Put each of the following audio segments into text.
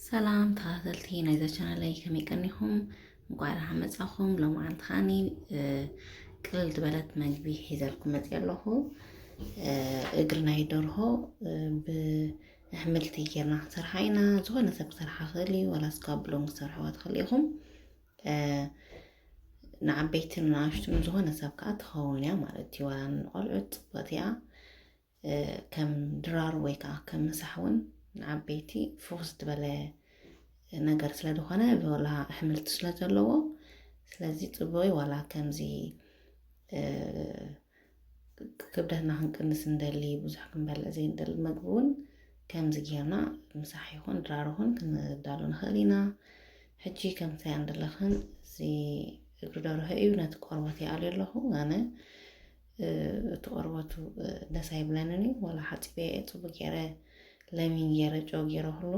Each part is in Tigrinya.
ሰላም ተኸታተልቲ ናይዛ ቻናለይ፣ ከመይ ቀኒኹም? እንኳዕ ደሓን መጻኹም። ሎማዓንቲ ከዓኒ፣ እ፣ ቅልል ዝበለት መግቢ ሒዘልኩም መጽየ ኣለኹ። እ፣ እግሪ ናይ ደርሆ፣ እ፣ ብኣሕምልቲ ጌርና ክንሰርሓ ኢና። ዝኾነ ሰብ ክሰርሓ ይኽእል እዩ፣ ዋላ እስካብ ብሎን ክትሰርሕዋ ትኽእሉ ኢኹም። እ፣ ንዓበይትን ንኣሽቱን ዝኾነ ሰብ ከኣ ትኸውን እያ ማለት እዩ። ዋላ ንቖልዑት ጽብቕቲ እያ። እ፣ ከም ድራር ወይ ከኣ ከም ምሳሕ እውን ንዓበይቲ ፍኹስ ዝበለ ነገር ስለ ዝኾነ፣ ዋላ ኣሕምልቲ ስለ ዘለዎ፣ ስለዚ ጽቡቕ እዩ። ዋላ ከምዚ፣ እ፣ ክብደትና ክንቅንስ እንደሊ፣ ብዙሕ ክንበልዕ ዘይንደሊ መግቢ እውን ከምዚ ጌርና ምሳሕ ይኹን ድራር ይኹን ክንዳሎ ንኽእል ኢና። ሕጂ ከምዚ ኣንደለኽን እዚ እግሪ ደርሆ እዩ፣ ነቲ ቆርበት ይኣልዮ ኣለኹ ኣነ። እ፣ እቲ ቆርበቱ፣ እ፣ ደስ ኣይብለንን እዩ። ዋላ ሓጺበ እየ ጽቡቅ ገይረ፣ ለሚን ገይረ፣ ጨው ገይረ ኩሉ፣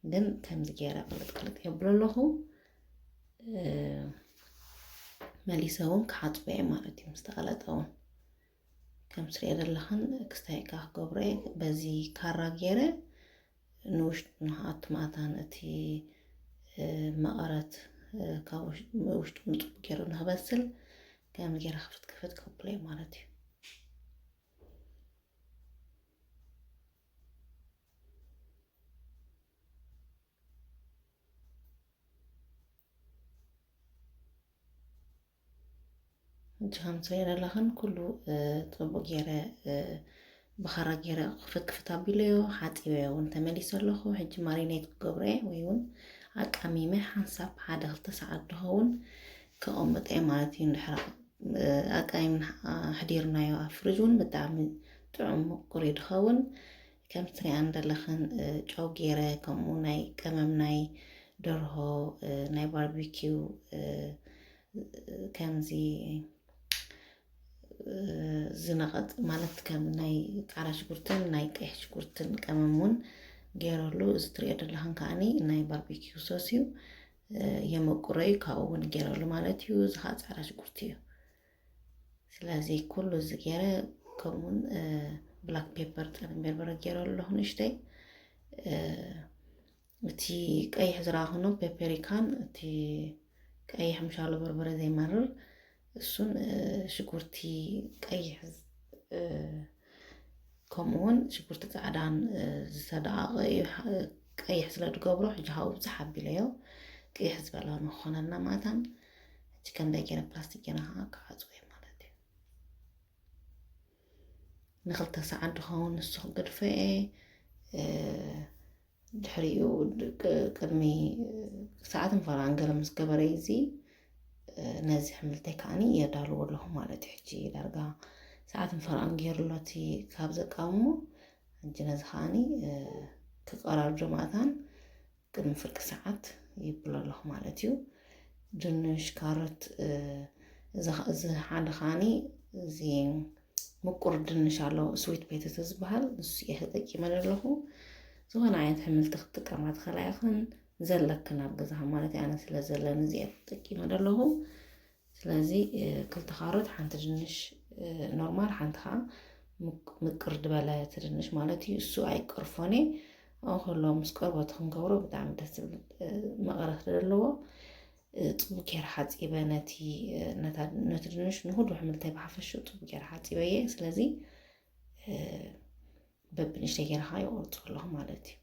ግን ከምዚ ገይረ ቅልጥ ቅልጥ የብሎ ኣለኹ። እ፣ መሊሰ እውን ክሓጽቦ እየ ማለት እዩ፣ ምስ ተቐለጠ እውን። ከም ትሪኦ ዘለኽን ክስታይ ከኣ ክገብሮ እየ። በዚ ካራ ገይረ ንውሽጡ ንኽኣቱ መኣታን እቲ፣ እ፣ መቐረት፣ እ፣ ካብ ውሽ-፣ ውሽጡ ንጽቡቅ ገይሩ ንኽበስል ከም ገይረ ክፍት ክፍት ከብሎ እየ ማለት እዩ። ሕጂ ከም ትሪኦ ዘለኽን ኩሉ፣ እ፣ ጽቡቅ ገይረ፣ እ፣ ብኻራ ገይረ ክፍት ክፍት ኣቢለዮ፣ ሓጺበዮ እውን ተመሊሰ ኣለኹ። ሕጂ ማሪኔት ክገብሮ እየ ወይ እውን ኣቃሚመ ሓንሳብ ሓደ ክልተ ሰዓት ዝኸውን ከቐምጦ እየ ማለት እዩ። እንድሕር፣ እ፣ ኣቃሚምና ኣሕዲርናዮ ኣብ ፍሪጅ እውን ብጣዕሚ ጥዑም ምቁር እዩ ዝኸውን። ከም ትሪኣን ዘለኽን፣ እ፣ ጨው ገይረ፣ ከምኡ ናይ ቀመም ናይ ደርሆ፣ እ፣ ናይ ባርቢኪው፣ እ፣ ከምዚ፣ እ፣ ዝነቐጽ ማለት ከም ናይ ጻዕዳ ሽጉርትን ናይ ቀይሕ ሽጉርትን ቀመም እውን ገይረሉ። እዚ ትሪኦ ዘለኽን ከዓኒ ናይ ባርቢኪው ሶስ እዩ። እ፣ የመቁሮ እዩ፣ ካብኡ እውን ገይረሉ ማለት እዩ። እዚ ኸዓ ጻዕዳ ሽጉርቲ እዩ። ስለዚ ኩሉ እዚ ገይረ፣ ከምኡውን፣ እ፣ ብላክ ፔፐር፣ ጸሊም በርበረ ገይረሉ ኣለኹ ንእሽተይ። እ፣ እቲ ቀይሕ ዝረኣኹኖ ፔፐሪካን እቲ ቀይሕ ምሻሎ በርበረ ዘይመርር እሱን፣ እ፣ ሽጉርቲ ቀይሕ ዝ-፣ እ፣ ከምኡውን ሽጉርቲ ጻዕዳን፣ እ፣ ዝተደቓቐ እዩ። ሐ-፣ ቀይሕ ስለ ዝገብሮ ሕጂ ካብኡ ብዝሕ ኣቢለዮ ቀይሕ ዝበለ ንክኾነልና ማታን። ሕጂ ከምዚ ገይረ ፕላስቲክ ገይረ ከዓ ክዓጽዎ እየ ማለት እዩ። ንክልተ ሰዓት ዝኸውን ንሱ ክገድፎ እየ። እ፣ ድሕሪኡ ድ-፣ ቅ-፣ ቅድሚ ሰዓትን ፈረቓን ገለ ምስ ገበረ እዚ፣ እ፣ ነዚ ኣሕምልተይ ከዓኒ የዳልዎ ኣለኹ ማለት እዩ። ሕጂ ዳርጋ ሰዓትን ፈረቓን ገይሩ ኣሎ እቲ ካብ ዘቃውሞ። ሕጂ ነዚ ከዓኒ፣ እ፣ ክቀራርዶ ማእታን ቅድሚ ፍርቂ ሰዓት ይብሎ ኣለኹ ማለት እዩ። ድንሽ፣ ካሮት፣ እ፣ እዚ ኸ-፣ እዚ ሓደ ከዓኒ እዚ ምቁር ድንሽ ኣሎ፣ ስዊት ፖቴቶ ዝበሃል፣ ንሱ እየ ተጠቂመ ዘለኹ። ዝኾነ ዓይነት ኣሕምልቲ ክትጥቀማ ትኽእላ ኢኽን፣ ዘለክን ኣብ ገዛኻ ማለት እዩ። ኣነ ስለ ዘለኒ እዚ እየ ተጠቂመ ዘለኹ። ስለዚ፣ እ፣ ክልተ ካሮት፣ ሓንቲ ድንሽ፣ እ፣ ኖርማል፣ ሓንቲ ኸዓ ምቅ-፣ ምቅር ዝበለ እቲ ድንሽ ማለት እዩ። እሱ ኣይቀርፎን እየ። ኣብኡ ከሎ ምስ ቆርበቱ ክንገብሮ ብጣዕሚ ደስ ዝብል፣ እ፣ መቐረት ዘለዎ። እ፣ ጽቡቅ ገይረ ሓጺበ ነቲ፣ እ፣ ነታ፣ ነቲ ድንሽ ንኹሉ ኣሕምልተይ ብሓፈሽኡ ጽቡቅ ገይረ ሓጺበ እየ። ስለዚ፣ እ፣ በብንእሽተይ ገይረ ኸዓ ይቆርጾ ኣለኹ ማለት እዩ።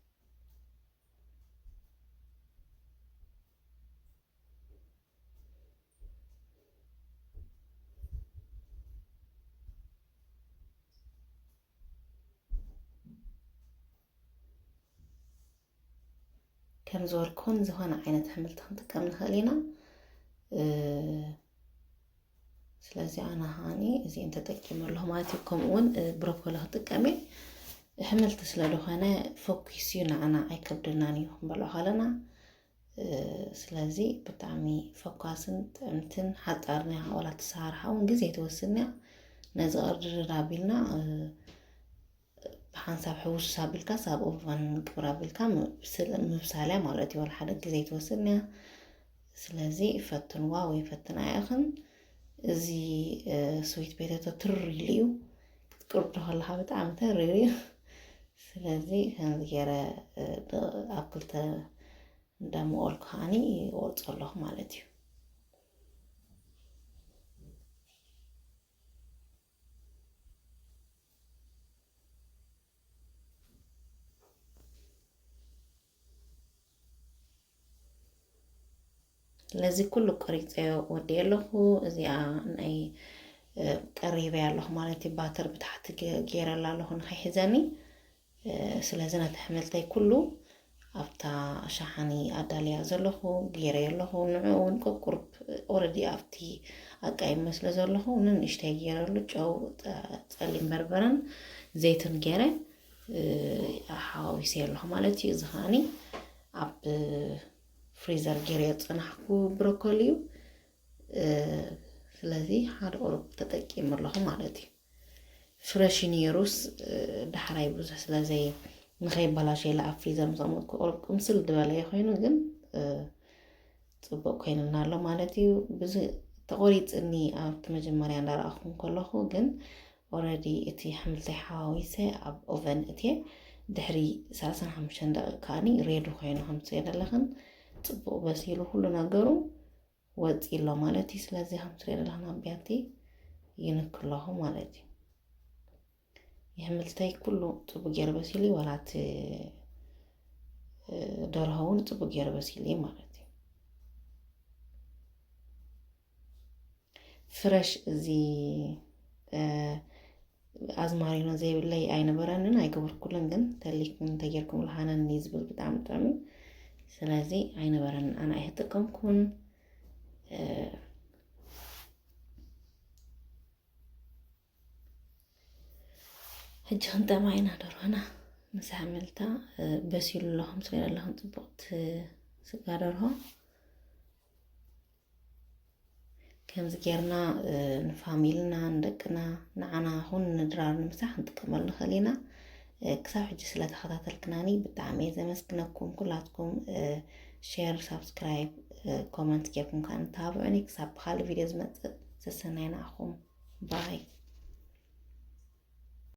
ከም ዝበልኩን ዝኾነ ዓይነት ኣሕምልቲ ክንጥቀም ንኽእል ኢና። እ፣ ስለዚ ኣነ ሃኒ እዚአን ተጠቂመ ኣለኹ ማለት እዩ። ከምኡ እውን፣ እ፣ ብሮኮሊ ክጥቀም እየ። ኣሕምልቲ ስለ ዝኾነ ፈኲስ እዩ፣ ንዓና ኣይከብደናን እዩ ክንበልዖ ከለና። እ፣ ስለዚ ብጣዕሚ ፈኳስን ጥዕምትን ሓጻርን እያ። ዋላ ትሰራርሓ እውን ግዜ ትወስድ እያ። ነዚ ቅርድድ ኣቢልና፣ እ፣ ብሓንሳብ ሕውስ ኣቢልካስ ኣብ ኦቨን ግብር ኣቢልካ ምብስል-፣ ምብሳል እያ ማለት እዩ። ዋላ ሓደ ግዜ ትወስድ እያ። ስለዚ ፈትንዋ ወይ ፈትና ኢኽን። እዚ፣ እ፣ ስዊት ፖቴቶ ትር ኢሉ እዩ። ክትቅርዶ ከለኻ ብጣዕሚ ተሪር እዩ። ስለዚ ከምዚ ገይረ ኣብ ክልተ እንዳመቐልኩ ከዓኒ ይቆርጾ ኣለኹ ማለት እዩ። ስለዚ ኩሉ ቆሪፀዮ ወዲየ ኣለኹ። እዚኣ ናይ ቀሪበያ ኣለኹ ማለት እዩ። ባተር ብታሕቲ ገይረላ ኣለኹ ንኸይሕዘኒ። ስለዚ ነቲ ኣሕምልተይ ኩሉ ኣብታ ሸሓኒ ኣዳልያ ዘለኹ ገይረዮ ኣለኹ። ንዕኡ እውን ቁርቁርብ ኦረዲ ኣብቲ ኣቃይሞ ስለ ዘለኹ ንንእሽተይ ገይረሉ ጨው፣ ጸሊም በርበረን ዘይትን ገይረ ሓዋዊሰዮ ኣለኹ ማለት እዩ። እዚ ከዓኒ ኣብ ፍሪዘር ገይረዮ ዝጸናሕኩ ብሮኮሊ እዩ። ስለዚ ሓደ ቁሩብ ተጠቂመ ኣለኹ ማለት እዩ። ፍረሽ ነይሩስ ዳሕራይ ብዙሕ ስለዘይ ንኸይበላሸ ኢለ ኣብ ፍሪዘር ምስ ኣቐመጥኩ ቁሩብ ቅምስል ዝበለ ኮይኑ ግን ጽቡቕ ኮይኑልና ኣሎ ማለት እዩ። ብዙ ተቆሪጽኒ ኣብቲ መጀመርያ እንዳረኣኹ ከለኹ ግን ኦረዲ እቲ ኣሕምልተይ ሓዋዊሰ ኣብ ኦቨን እትየ ድሕሪ ሰላሳን ሓሙሽተን ደቂቕ ከዓኒ ሬዲ ኮይኑ ከም ትሪኦ ዘለኽን ጽቡቕ በሲሉ ኩሉ ነገሩ ወፂ ኣሎ ማለት እዩ። ስለዚ ከም ትሪኦ ዘለኽን ኣብ ቢያቲ ይንክ ኣለኹ ማለት እዩ። የሕምልተይ ኩሉ ጽቡቅ ገይሩ በሲሉ እዩ፣ ዋላ እቲ ደርሆ እውን ጽቡቅ ገይሩ በሲሉ እዩ ማለት እዩ። ፍረሽ እዚ ኣዝማሪኖ ዘይብለይ ኣይነበረንን ኣይገበርኩሉን፣ ግን ተሊኩም እንተጌርኩም ልሃነኒ ዝብል ብጣዕሚ ጥዑም እዩ። ስለዚ ኣይነበረንን፣ ኣነ ኣይተጠቀምኩን። ሕጂ ክንጠማ ኢና ደርሆና ምስ ሓመልታ። በሲሉ ኣሎ ከም ስለ ዘለኹም ጽቡቕቲ ስጋ ደርሆ። ከምዚ ጌርና ንፋሚልና፣ ንደቅና፣ ንዓና ኹን ንድራር ንምሳሕ ክንጥቀመሉ ንኽእል ኢና። ክሳብ ሕጂ ስለ ተኸታተልክናኒ ብጣዕሚ እየ ዘመስግነኩም። ኩላትኩም ሼር፣ ሳብስክራይብ፣ ኮመንት ጌርኩም ከዓ ንተባብዑኒ። ክሳብ ብኻልእ ቪድዮ ዝመጽእ ሰሰናይ ንዓኹም። ባይ።